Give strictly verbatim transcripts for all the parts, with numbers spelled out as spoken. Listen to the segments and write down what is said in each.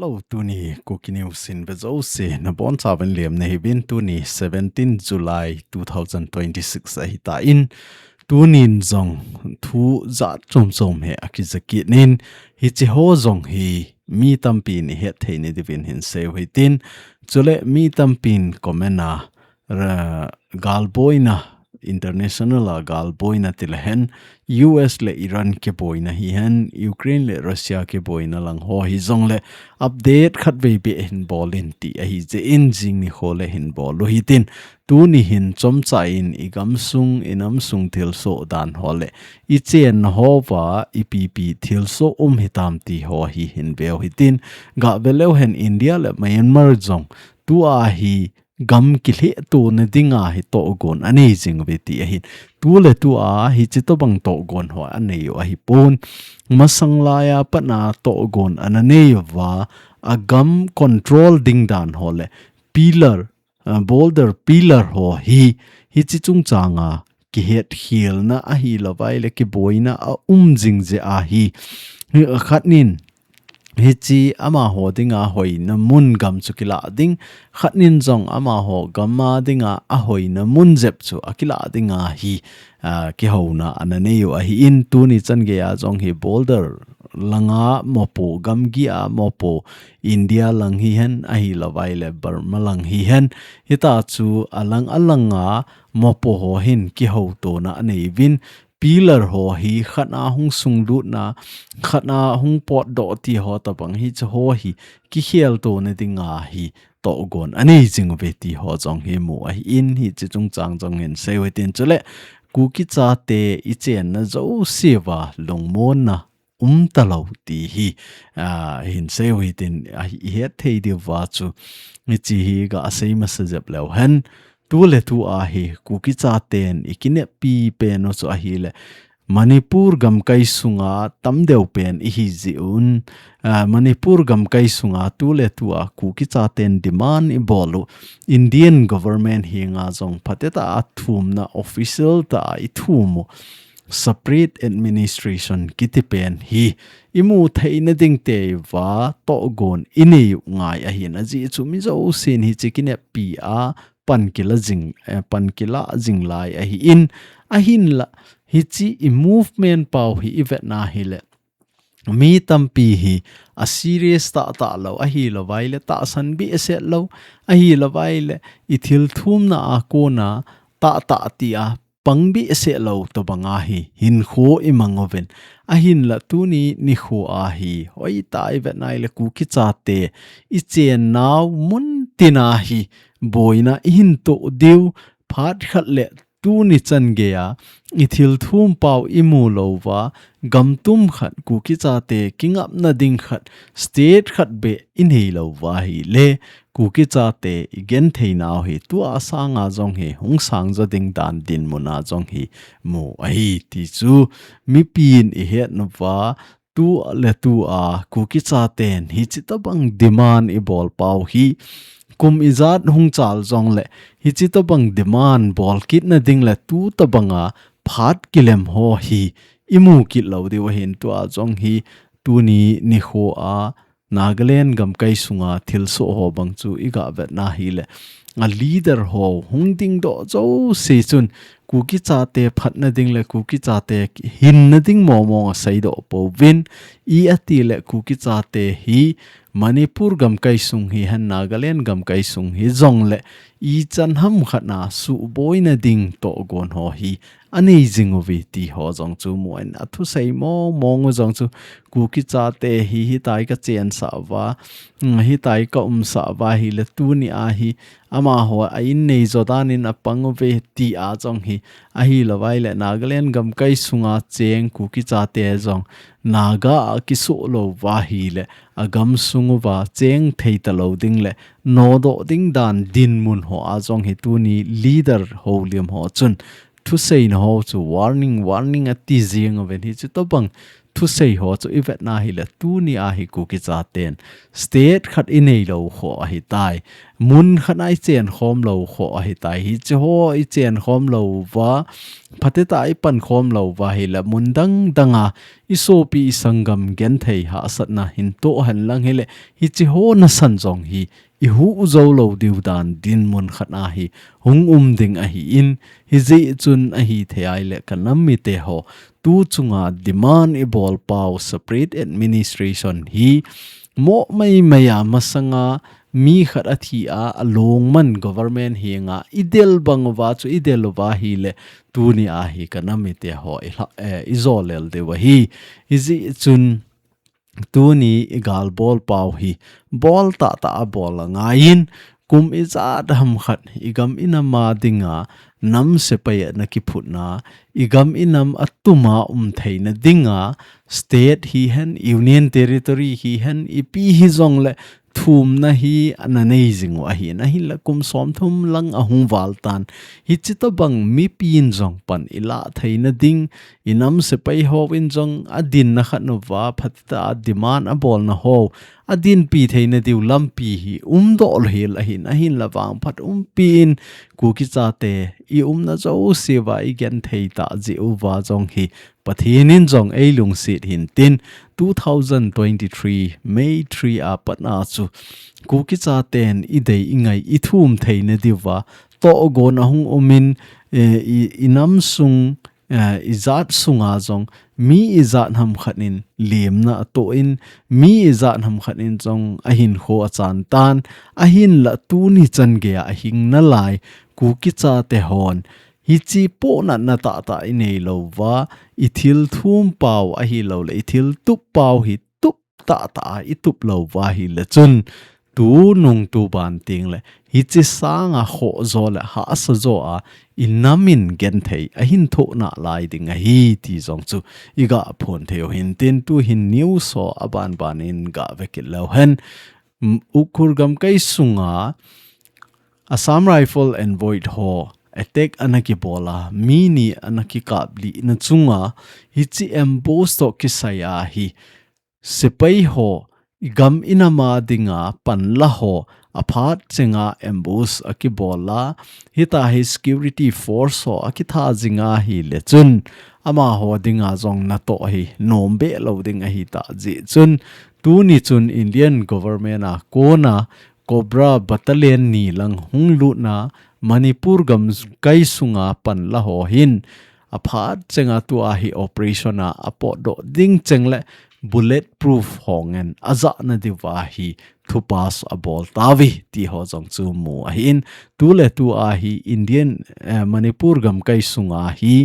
Tuni Kuki News in vejouse nabonchauvin lemna hiuvin. Tuni seventeen July two thousand twenty-six ahitan, tunin jong thu jat chom chom hi akija kit in, hiche ho jong hi mi tampin ihet thei na diuvin hinsei u hitin, chule mi tampin comment a ra-, galboina, international a galboina tilehen, U S le Iran kiboina hihen, Ukraine le Russia kiboina lang ho hijongle update khatvei beh hinbol in ti ahijeh in jing nikho le hinbol u hitin, tuni hin chomcha in igamsung, inamsung thilsoh dan ho le ichenna hoa ipi ipi thilsoh um hitam ti ho hi hinveu hitin, gave leuhen India le Myanmar jong tua hi gam kilhetona dinga hi tohgon anei jing uve ti ahin. Tuletua hiche tobang tohgon ho anei u ahipon. Masang laiya patna tohgon ana nei uva, agam control ding dan ho le pillar, ah, border pillar ho hi, hiche chungchanga kihetkhelna ahilouva ahile kiboina aum jing jeh ahi. Hi, khatnin hiche amaho dinga hoina mun gam chu kilah ding, khatnin jong amaho gam a dinga ahoina mun jep chu akilah dinga hi, ah, kihouna ana nei u ahin, tuni chan geiya jong hi border langa mopo, gamgi a mopo, India lang hihen, ahilouva ahile Burma lang hihen, hitachu alang alanga mopo ho hin kihoutona anei uvin, pillar ho hi khatna hung sunglutna, khatna hung potdoh ti ho tobang hiche ho hi kikheltona dinga hi tohgon anei jing uve ti ho jong hi mu ahin, hiche chungchang jong hinsei u hitin, chule Kuki chate ichenna jousea lungmonna umtalou ti hi, ah, hinsei u hitin, ah, ihet thei diuva chu hiche hi gasei masa jep leuhen. Tuletua hi Kuki chaten ikineppi pen u chu ahile Manipur gamkai sunga tamdeu pen ihi jeh un, ah, Manipur gamkai sunga tuletua Kuki chaten demand ibol u, Indian government henga jong phatetah a thumna official tah a ithum u separate administration kiti pen hi imu theina ding tiuva tohgon inei u ngai ahin, ajeh chu mi jousen hiche kineppi a pan kila jing, eh, pan kila jing lai ahin, ahinla hiche i movement pau hi ivetna hile mi tampi hi a serious tahtah lou, ahilouva ahile tahsan behseh lou, ahilouva ahile ithil thumna a kona tahtah tia pang behseh lou tobanga hi hinkho imang uvin. Ahinla tuni nikhoa hi hoitah a ivetna hile Kuki chate ichennau muntina hi boina ihin toh diu, phat khat le tuni chan geiya ithil thum pau imu louva, gamtum khat Kuki chate kingapna ding khat, state khat beh inei louva ahile Kuki chate igentheinau hi tua sanga jong hi hung sangjo ding dan dinmuna jong hi mu ahi ti chu mipin ihetnauva, tuletua Kuki chaten hiche tobang demand ibol pau hi kum ijat hung chal jongle hiche tobang demand bol kitna ding le tu tobanga phat kilem ho hi imu kit lou diu ahin, tua jong hi tuni nikhoa Nagaland gamkai sunga thilsoh ho bang chu igavetna hile a leader ho hung dingdoh jouse chun Kuki chate phatna ding le Kuki chate hinna ding mong mong aseidoh pouvin, i atile Kuki chate hi Manipur gamkai sung hihen, Nagaland gamkai sung hijongle ichan ham khatna suhboina ding tohgon ho hi anei jing uve ti ho jong chu mun a thusei mong mong u jong chu Kuki chate hi hitia kachensah uva, mm, hitia kaumsah uva ahile tunia hi amaho a in neijo danin apang uve tia jong hi, ahilouva ahile Nagaland gamkai sunga cheng Kuki chate jong Naga a kisoh louva ahile agamsung uva cheng thei talou ding le nodoh ding dan dinmun hoa jong hi tuni leader houlim ho chun thuseina ho chu warning, warning ati jing uvin, hiche tobang thusei ho chu ivetna hile tunia hi Kuki chaten state khat inei lou ho ahitai. mun khat a i chen khom lou kho ahi tai. Hichi ho i chen khom lou va, phatah a i pan khom lou va hi le mun dang dang a i sopi i sanggam genthei hahsatna hin to hen lang hi le, hichi ho nasan jong hi i hu u zo lou diu dan dinmun khat a hi hung um ding ahi in, hi jeh chun ahi thei ai le ka nam mite ho, tu chunga demand i bol pau separate administration hi mo mai mai a masanga mi khat a thi a, a lungman government hi nga i del bang uva chu i del uva hi le tuni a hi ka nam mite ho i hla, eh, i zo lel deu ahi. Hi jeh chun tuni i gal bol pau hi bol tah tah a bol a ngai in, kum i jat ham khat i gam i nam a dinga nam sepai a na kiphutna, i gam i nam a tuma um theina dinga state hi hen, union territory hi hen, i pi hi jong le thumna hi ana nei jing u ahi na hi le kum som thum lang a hung val tan. Hichi to bang mi pin jong pan i la theina ding, i nam sepai ho in jong a din na khat nu va phatah a demand a bol na ho a din pi theina diu lampi hi um doh lo hel ahin, ahin la vang phat um pi in Kuki chate i umna jo seva i genthei tah jeh uva jong hi Pathen in jong ei lungset hin tin two thousand twenty-three May three a pat a chu Kuki chaten i dei i ngai i thum theina diuva tohgon a hung um in, eh, i, i nam sung, eh, i jat sunga jong mi i jat ham khat in lemna a to in, mi i jat ham khat in jong a hinkho a chan tan, ahin la tuni chan gei a hing na lai Kuki chate hon hichi pohnatna tah tah i nei lou va, i thil thum pau ahi lou le i thil tup pau hi tup tah tah a i tup lou va hi le chun, tu nung tu ban ting le hichi sanga kho jo le hahsa jo a i nam in genthei a hin thoh na lai ding ahi ti jong chu i ga phon thei u hin tin tu hin news ho a ban ban in ga ve kit leu hen. M-, Ukhrul gamkai sunga Assam Rifle Envoy ho attack ana kibol a, mi ni ana kikap lih na chunga hichi ambush toh kisai a hi sepai ho i gam i nam a dinga pan la ho a phat chenga ambush a kibol a, hita hi security force ho a kitha jing a hi le chun amaho dinga jong na toh hi nom be lou ding ahi ta jeh chun tuni chun Indian government a kona Cobra Battalion ni lang hung lutna Manipur gamkai sunga pan la ho hin a phat chenga tua hi operation a a potdoh ding cheng le bulletproof ho ngen a jahna diuva hi thupas a bol tauve ti ho jong chu mu ahi in tu le tua hi Indian, eh, Manipur gamkai sunga hi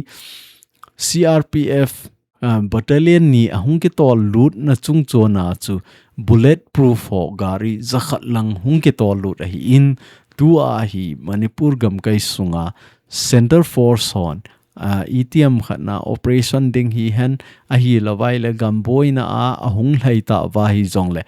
C R P F, ah, battalion ni a hung kitol lut na chung chon a chu bulletproof ho gari jakhat lang hung kitol lut ahi in, tua hi Manipur gamkai sunga Centre Force hon, ah, itiham khat na operation ding hi hen ahi lou vai le gam boina a a hung lhai ta va hi jong le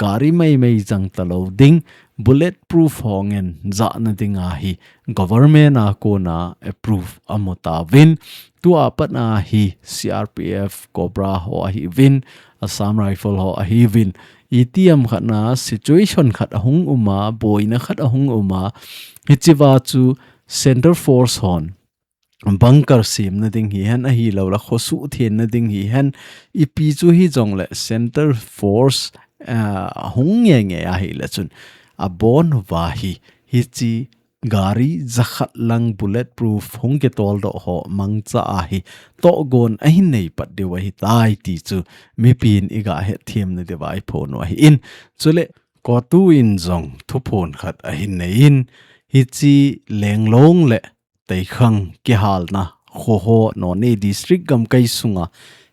gari mai mai jang ta lou ding bulletproof ho ngen jahna ding ahi government a kona approve a mu tauvin. Tua pat a hi C R P F Cobra ho ahi uvin, Assam Rifle ho ahi uvin. Itiham khat na situation khat a hung um a, boina khat a hung um a. Hichi va chu Centre Force hon bunker semna ding hi hen ahi lou la khosuh thenna ding hi hen ipi chu hi jong le Centre Force, ah, hung nge nge ahi le chun a bon va hi hichi gari jakhat lang bulletproof hung kitol doh ho mangcha a hi tohgon a hin nei pat diu ahi tai ti chu mipin i ga het thiam na diuva i phon u ahi in. Chule CoTU in jong thuphon khat a hin nei in hichi Lenglong le Teikhang kihalna kho ho Noney District gamkai sunga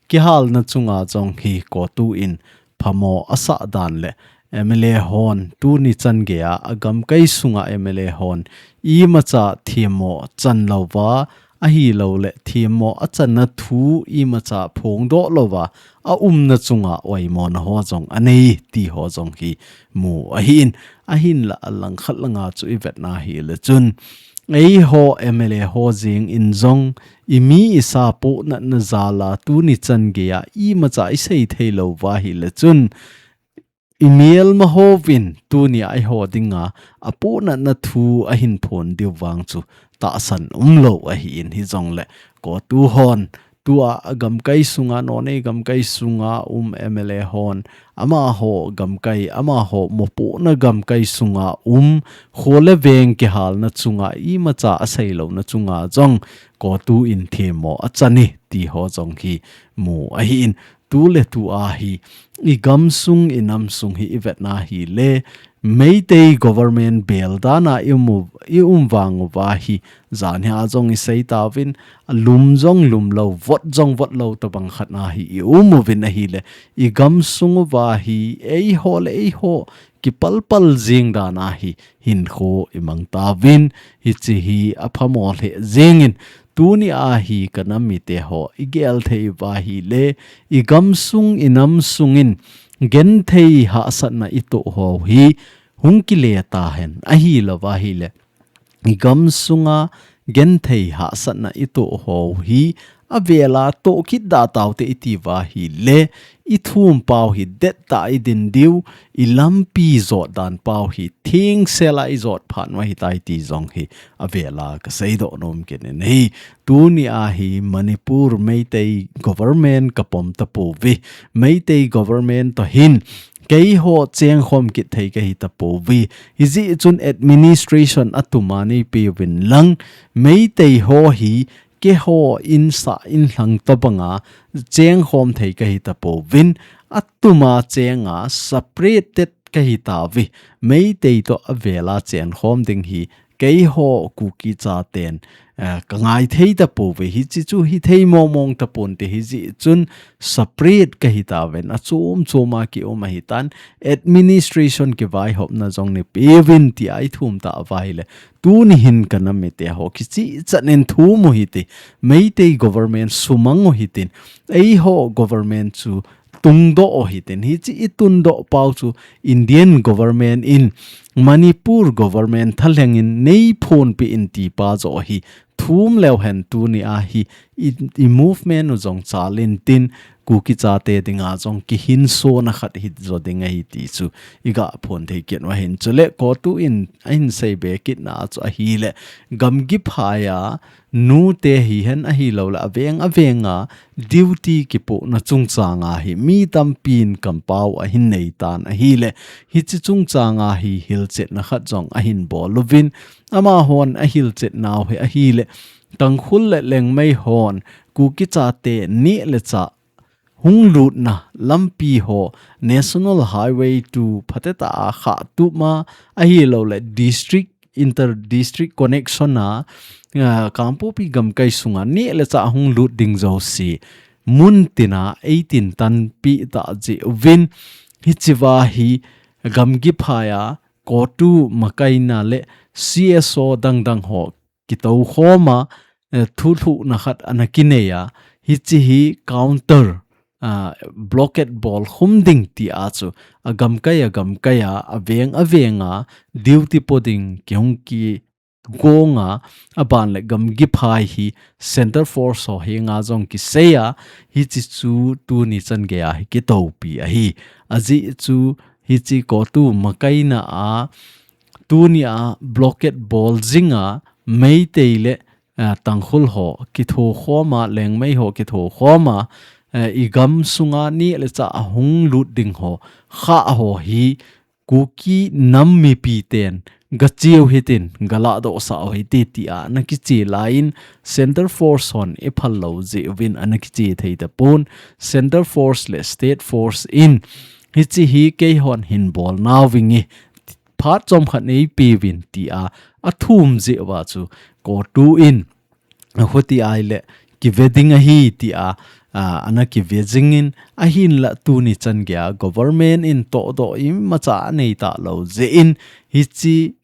kihalna chunga jong hi CoTU in phamo a sah dan le M L A hon tuni chan gei a a gamkai sunga M L A hon imacha themmo chan lou va ahi lou le themmo a channa thu imacha phongdoh lou va a umna chunga oimona ho jong a nei ti ho jong hi mu ahi in, ahin la a langkhat langa chu i vetna hi le chun eiho M L A ho jing in jong i mi i sa pohnatna jal a tuni chan gei a imacha i sei thei lou va hi le chun imelma hovin tunia eiho dinga apohnatna thu ahin phong diu vang chu tahsan umlou ahin, hijongle CoTU hon tua gamkai sunga, Noney gamkai sunga um M L A hon amaho gamkai, amaho mopohna gamkai sunga um, kho le veng kihalna chunga imacha aseilouna chunga jong CoTU in themmo achan e ti ho jong hi mu ahin, tuletu ahi, igamsung, inamsung hi ivetna hile, Meitei government bel dana i um u, i um vang uva hi, janhi a jong isei tauvin, lum jong lumlou, vot jong votlou tobang khat na hi i um uvin ahile, igamsung uva hi, eiho le eiho kipalpal jing dana hi hinkho imang tauvin, hiche hi aphamo lheh jengin, tunia hi kanam mite ho igel thei uva hile, igamsung, inamsung in genthei hahsatna itoh ho hi hung kile tahen, ahilouva hile, igamsunga genthei hahsatna itoh ho hi avela tohkit da taute itiuva hile, ithum pau hi dettah idin diu, ilampi jot dan pau hi thengsela ijot phat u ahitai ti jong hi avela kaseidoh nom kit in ahi. Tunia hi Manipur Meitei government kapom tapouve, Meitei government toh hin keiho chengkhom kit thei kahi tapouve. Hijeh chun administration atuma neipeuvin lang, Meitei ho hi keiho insah inlhang tobanga chengkhom thei kahi tapouvin, atuma chenga separated kahi tauve. Meitei toh avela chengkhom ding hi keiho Kuki chaten, eh, kangai thei tapouve, hiche chu hithei mong mong taponte, hijeh chun separate kahi tauvin, achom choma kium ahitan, administration kivaihopna jong neipeuvin tia ithum tauva hile, tuni hin kanam mite ho kicheh chan in thum u hite, Meitei government sumang u hitin, eiho government chu tungdoh u hitin, hiche itundoh pau chu Indian government in Manipur government thalheng in neiphonpeh in tipa joh hi thum leuhen, tunia hi i, i movement u jong chal intin, Kuki chate dinga jong kihinsona khat hijo ding ahi ti chu iga phong thei kit u ahin. Chule CoTU in ahin seibe kitna chu ahile, gamgi phaiya nute hihen ahilouleh aveng avenga duty kipohna chungchanga hi mi tampin kampau ahin neitan ahile, hiche chungchanga hi hilchetna khat jong ahin bol uvin, amahon ahilchetnau hi ahile, Tangkhul le Liangmai hon Kuki chate neh le chah hung lutna lampi ho, National Highway two phatetah a khahtup ma, ahilouleh district, inter district connection a, ah, Kangpokpi gamkai sunga neh le chah hung lut ding jouse muntina eitintanpeh tah jeh uvin, hichea hi gamgi phaiya CoTU makaina le CSO dangdang ho kitoukhoma, eh, thulhuhna khat ana kineiya, hiche hi counter, ah, blockade bolkhum ding tia chu agamkai agamkaiya, aveng avenga duty po ding kihung kigonga, aban le gamgi phai hi Centre Force ho henga jong kiseiya, hiche chu tuni chan geiya hi kitoupi ahi. Ajeh chu hiche CoTU makaina a tunia blockade bol jinga Meitei le, eh, Tangkhul ho kithokhoma, Liangmai ho kithokhoma, eh, igamsunga neh le chah ahung lut ding ho, khah ho hi Kuki nam mipiten gacheu hitin, galahdohsah u hite tia ana kiche laiyin, Centre Force hon iphal lou jeh uvin ana kiche thei tapon, Centre Force le State Force in hiche hi keihon hin bolnau vinge, phat chomkhat neipeuvin tia athum jeh uva chu CoTU in, ahuti ahile kive ding ahi tia, ah, ana kive jingin, ahinla tuni chan geiya government in tohdoh imacha anei talou jeh in, hiche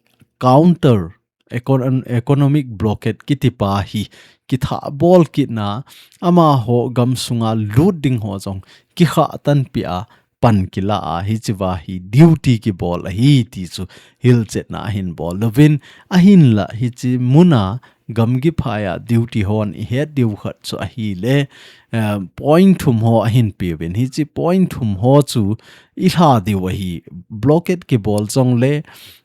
counter econ-, economic blockade kitipa hi kithahbol kitna, amaho gamsunga lut ding ho jong kikhahtanpeh a, pan kila a, hichea hi duty kibol ahi ti chu hilchetna ahin bol uvin, ahinla hiche muna gamgi phai a duty hon ihet diu khat chu ahile, eh, point thum ho ahin peuvin. Hiche point thum ho chu ilha diu ahi. Blockade kibol jongle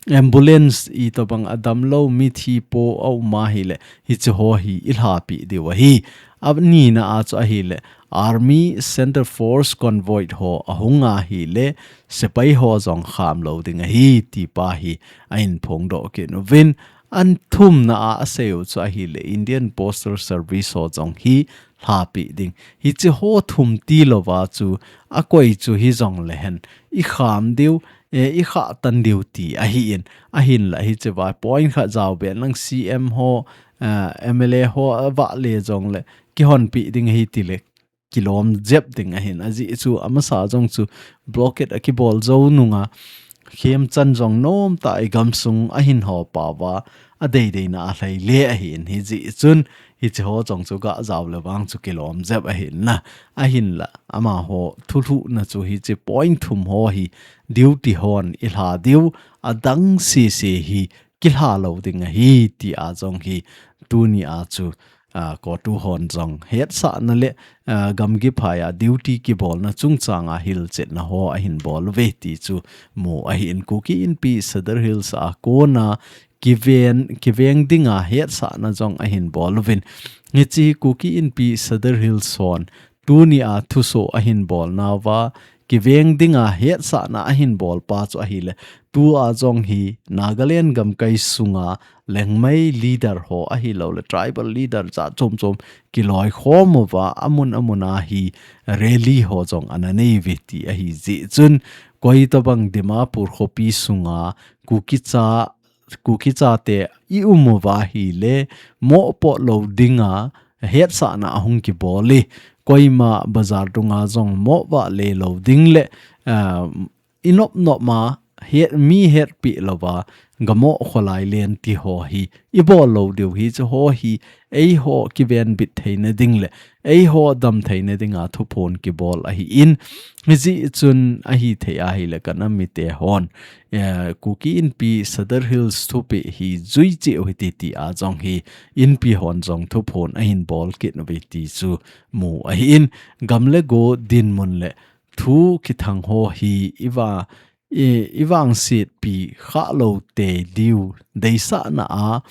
ambulance itobang adamlou mithi po aum ahile, hiche ho hi ilhapi diu ahi. Anina a chu ahile, Army Centre Force Convoy ho ahung ahile, sepai ho jong khamlou ding ahi, ti pa hi ahin phongdoh kit uvin. Athumna a aseiu chu ahile, Indian Postal Service ho jong hi lhapi ding. Hiche ho thum tilouva chu, akoi chu hijongle hen, ikham diu, eh, ikhah tan diu ti ahin. Ahinla hicheva point khat jaobe nang C M ho, eh, M L A ho avahle jongle, kihonpi ding ahi tile, kilom jep ding ahin. Ajeh chu amasa jong chu blockade akibol jou nunga, khemchan jong nomtah a igamsung ahin hopauva, adeideina a lhaile ahin. Hijeh chun, hiche ho jong chu gah jaole vang chu kilom jep ahin na. Ahinla, amaho thulhuhna chu hiche point thum ho hi duty hon ilha diu, adang sese hi kilhalou ding ahi, ti a jong hi tuni a chu, ah, CoTU hon jong hetsahna le, ah, gamgi phai a duty kibolna chungchang a hilchetna ho ahin bol uve ti chu mu ahin. Kuki Inpi Sadar Hills a kona kiven, kiveng dinga hetsahna jong ahin bol uvin. Hiche Kuki Inpi Sadar Hills hon tuni a thuso ahin bolnauva, kiveng dinga hetsahna ahin bolpa chu ahile, tua jong hi Nagaland gamkai sunga Liangmai leader ho ahilouleh tribal leader jat chomchom kiloikhom uva, amun amun a hi rally ho jong ana neiuve ti ahijeh chun, koitobang Dimapur khopi sunga Kuki cha, Kuki chate ium uva ahile, mopoh lou dinga hetsahna ahung kibol e. Koima bazar dunga jong mo vahle lou ding le, ah, inopnop ma het, mi hetpi louva, gamo kholai len ti ho hi ibol lou diu. Hiche ho hi eiho kivenbit theina ding le eiho dam theina dinga thuphon kibol ahin. Hijeh chun ahithei ahile kanam mite hon, eh, Kuki Inpi Sadar Hills thupeh hi juicheh u hite ti a jong hi Inpi hon jong thuphon ahin bol kit uve ti chu mu ahin. Gam le go dinmun le thu kithang ho hi iva, i, ivangsetpi khalou tei diu, deisahna a,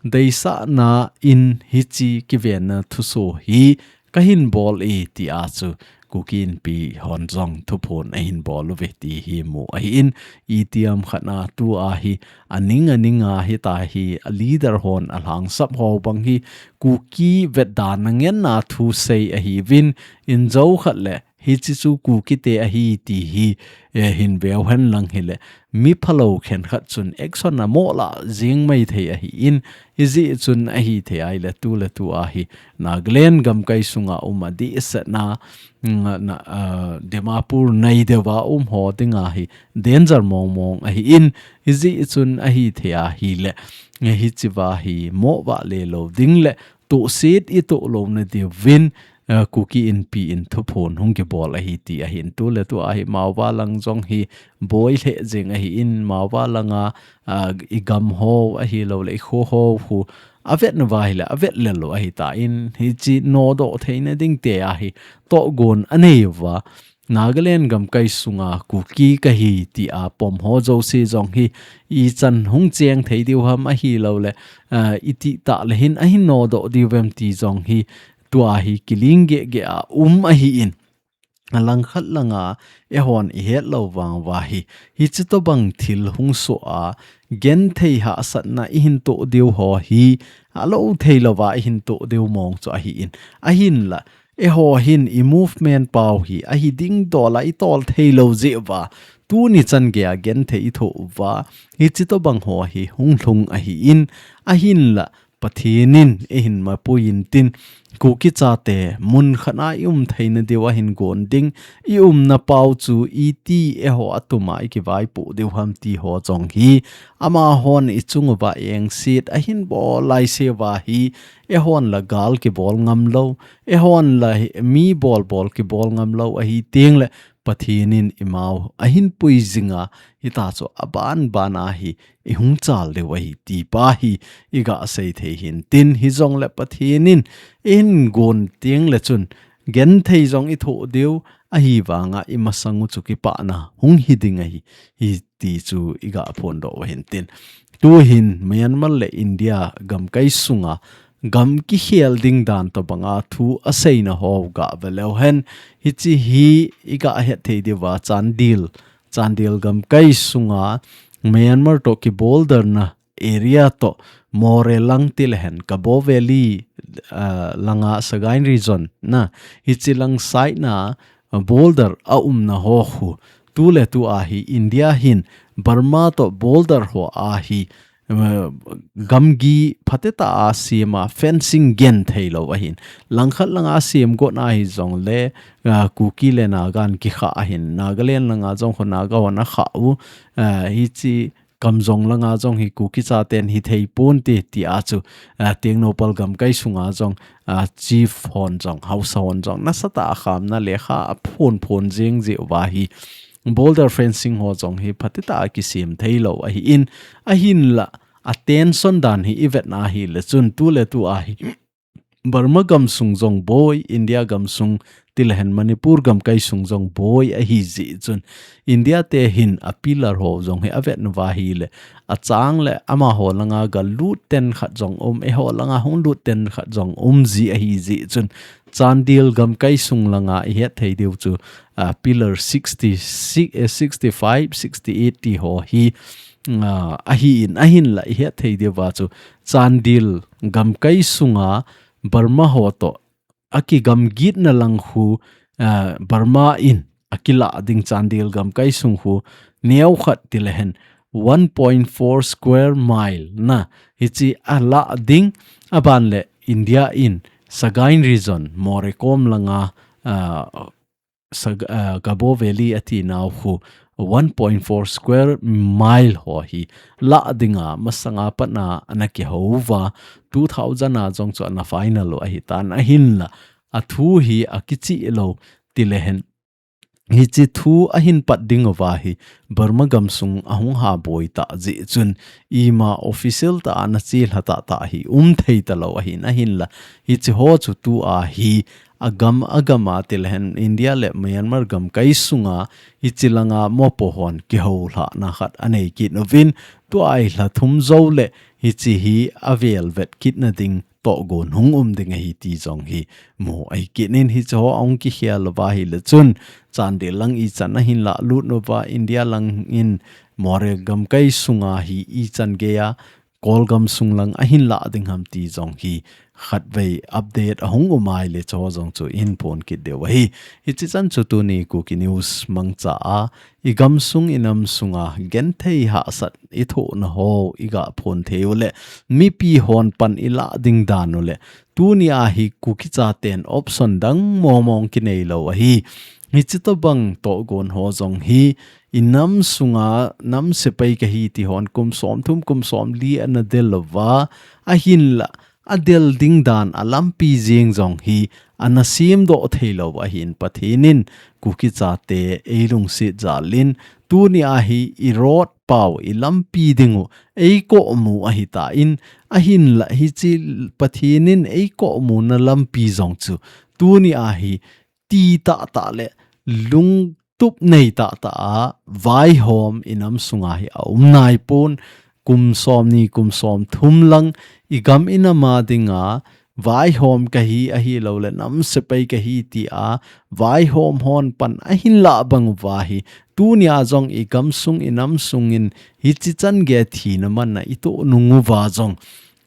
deisahna in hiche kivenna thuso hi kahin bol e ti a chu Kuki Inpi hon jong thuphon ahin bol uve ti hi mu ahin. Itiham khat a tua hi aning aning a hitia hi a leader hon alhangsap ho bang hi Kuki vetdanna ngenna thusei ahiuvin, injo khat le hiche chu Kukite ahi ti hi, eh, hin veu henlang hile, mi phalou khenkhat chun action amo lah jeng maithei ahin. Hijeh chun ahithei ahile, tu le tua hi Nagaland gamkai sunga um a dehsetna, mm, na, ah, Dimapur nei deuva um ho dinga hi danger mongmong ahin. Hijeh chun ahithei ahile, hicheva hi mo vahle lou ding le tohset itoh louna diuvin, eh, Kuki Inpi in thuphon hung kibol ahi ti ahin. Tu le tua hi Mao valang jong hi boi lheh jeng ahin, Mao valanga, ah, igam ho ahilouleh ikho ho khu avetnauva ahile avet lel lou ahitan, hiche nodoh theina ding tia hi tohgon aneiuva, Nagaland gamkai sunga Kuki kahi tia pom ho jouse jong hi ichan hung cheng thei diu ham ahilouleh, ah, itih tah le hin ahin nodoh diu vem ti jong hi tua hi kiling gehgeh a um ahin. Alangkhat langa eihon ihet lou vang uva hi, hiche tobang thil hung soh a, genthei hahsatna ihin toh diu ho hi, alou thei louva ihin toh diu mong chu ahin. Ahinla, eiho hin i movement pau hi ahi ding dola itol thei lou jeh uva, tuni chan geiya genthei ithoh uva, hiche tobang ho hi hung lhung ahin. Ahinla, Pathen in eihin mapui intin, Kuki chate mun khat a i um theina diu ahin gon ding, i umna pau chu iti eiho atuma i kivaipoh diu ham ti ho jong hi, amahon i chung uva engset ahin bol laiseuva hi, eihon la gal kibol ngam lou, eihon la hi, mi bolbol kibol ngam lou ahi teng le, Pathen in imau ahin pui jinga, hita chu aban ban a hi ihung chal diu ahi ti pa hi iga sei thei hin tin, hijongle Pathen in ihin gon teng le chun genthei jong ithoh diu, ahivanga imasang u chu kipana hung hi ding ahi, hi ti chu iga phondoh u hin tin. Tuhin Myanmar le India gamkai sunga gam kikhel ding dan tobanga thu aseina ho ga ve leu hen, hiche hi iga het thei diuva Chandel, Chandel gamkai sunga Myanmar to ki border na area to Moreh lang ti le hen Kabaw Valley, ah, langa Sagaing region na, hiche lang side na, ah, border a umna ho khu, tu le tu a hi India hin Burma to border ho a hi, ah, gamgi phatechan a sem a fencing genthei lou ahin, langkhat langa sem got na hijongle, ah, Kuki le Naga in kikha ahin, Nagaland langa jong khu Naga hon akha u, ah, hiche Kamjong langa jong hi Kuki chaten hithei ponte ti a chu, ah, Tengnoupal gamkai sunga jong, ah, chief hon jong, haosa hon jong nasatah a khamna lekha aphon phong jing jeh uva hi border fencing ho jong hi phatechan a kisem thei lou ahin, ahinla a tension dan hi ivet na hi le chun tu le tu a hi Burma gamsung jong boi, India gamsung ti le hen Manipur gamkai sung jong boi ahi jeh chun India te hin a pillar ho jong hi avet nauva hi le, achang le amaho langa ga lut ten khat jong um, eiho langa hung lut ten khat jong um ji ahi jeh chun Chandel gamkai sung langa ihet thei diu chu, ah, pillar sixty-six, eh, sixty-five, sixty-eight ti ho hi, ah, ahin, ahinla ihet thei diuva chu Chandel gamkai sunga Burma ho to akigamgitna lang khu, ah, Burma in akilah ding Chandel gamkai sung khu neokhat ti le hen one point four square mile na hiche alah ding, aban le India in Sagaing region Moreh kom langa, ah, Sag-, ah, Kabaw Valley ati nau khu one point four square mile ho hi lah dinga masanga pat na ana kihou uva, two thousand a jong chu ana final u ahi tan ahinla, a thu hi akichih lou ti le hen. Hiche thu ahin pat ding uva hi Burma gamsung ahung ha boi ta jeh chun ima official tah a ana chelha tahtah hi um thei talou ahin ahinla. Hiche ho chu tu a hi agam agam a ti le hen India le Myanmar gamkai sunga hiche langa mopo hon kihoulhahna khat anei kit uvin, tua ahilha thum jou le hiche hi avel vet kitna ding tohgon hung um ding ahi ti jong hi mu ahi kit in, hiche ho ahung kikhel uva hi le chun Chandel lang ichan ahin lah lut nauva, India lang in Moreh gamkai sunga hi ichan gei a Kol gamsung lang ahin lah ding ham ti jong hi khatvei update ahung um a hi le chu ho jong chu ihin phon kit diu ahi. Hiche chan chu tuni Kuki News mangcha a igamsung inamsunga genthei hahsat ithohna ho iga phon thei u le mipi hon pan ilah ding dan u le tuni a hi Kuki chaten option dang mong mong kinei lou ahi. Hiche tobang tohgon ho jong hi inamsunga nam sepai kahi ti hon kum somthum kum somli ana del uva, ahinla adel ding dan a lampi jeng jong hi ana semdoh thei lou ahin, Pathen in Kuki chate eilungset jal in tuni a hi i road pau i lampi ding u eikomu ahi tan, ahinla hiche Pathen in eikomu na lampi jong chu tuni a hi ti tahtah le lungtup nei tahtah a vaihom inamsunga hi aum nai pon, kum somni kum somthum lang igam inam a dinga vaihom kahi ahilou le nam sepai kahi ti a vaihom hon pan ahin lah bang uva hi tuni a jong igamsung inamsung in hiche chan gei a thina man na itoh nung uva jong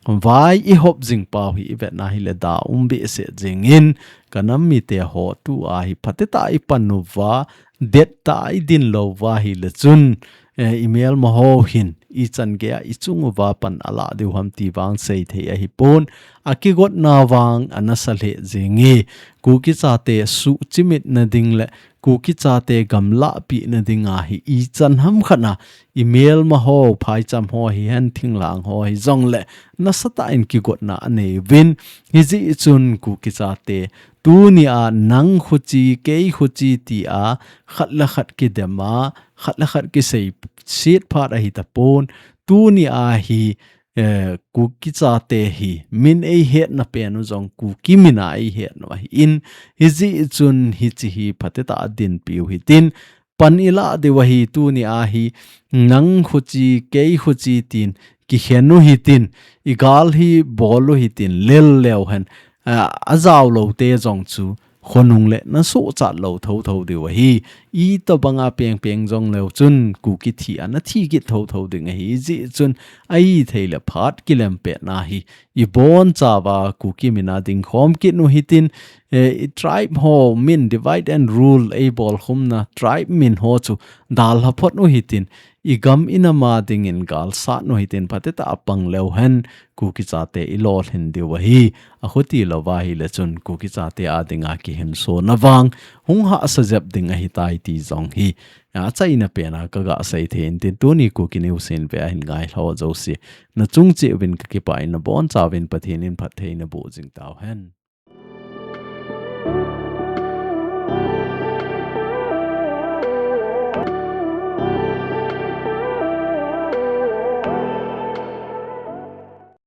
vai ihop jing pau hi ivet na hi le da um behseh jing in, ka nam mite ho tu a hi phatechan a ipan uva, dettah a idin lou uva hi le chun, eh, imelma ho hin ichan gei a ichung uva pan alah diu ham ti vang sei thei ahi pon, akigot na vang ana sa lheh jing e, Kuki chate suhchimit na ding le Kuki chate gamlahpina dinga hi ichan hamkhat a, imelma ho, phaicham ho hihen, thinglang ho hijongle, nasatah in kigotna anei uvin. Hijeh chun Kuki chate, tunia nang khuche, kei khuche tia, khat le khat kidema, khat le khat kiseiset phat ahi tapon. Tunia hi, eh, Kuki chate hi, min eihetna pen u jong Kuki mina eihetna ahin, hijeh chun hiche hi phatetah a dinpiu hitin, pan ilah diu ahi. Tunia hi, nang khuche, kei khuche tin, kikhen u hitin, igal hi bol u hitin, lel leu hen, a, ajao lou te jong chu, khonung le nasochat lou thotho diu ahi. Itobanga pengpeng jong leu chun, Kuki thi ana thi kit thotho ding ahi. Hijeh chun, ahithei le phat kilem petna hi, ibonchauva Kuki mina dingkhom kit u hitin, eh, i tribe ho min divide and rule eibolkhumna, tribe min ho chu dalha phot u hitin, igam inama dingin galsat u hitin, phatetah a pang leu hen, Kuki chate ilolhin diu ahi. Akhuti louva ahile chun, Kuki chate a dinga kihinsona vang, hung hahsa jep ding ahitai ti jong hi, achaina pena kaga sei thei intin, tuni Kuki News in ve ahin ngailhah jouse, nachung cheh uvin kakipah in, nabonchauvin Pathen in phattheina boh jing tauhen.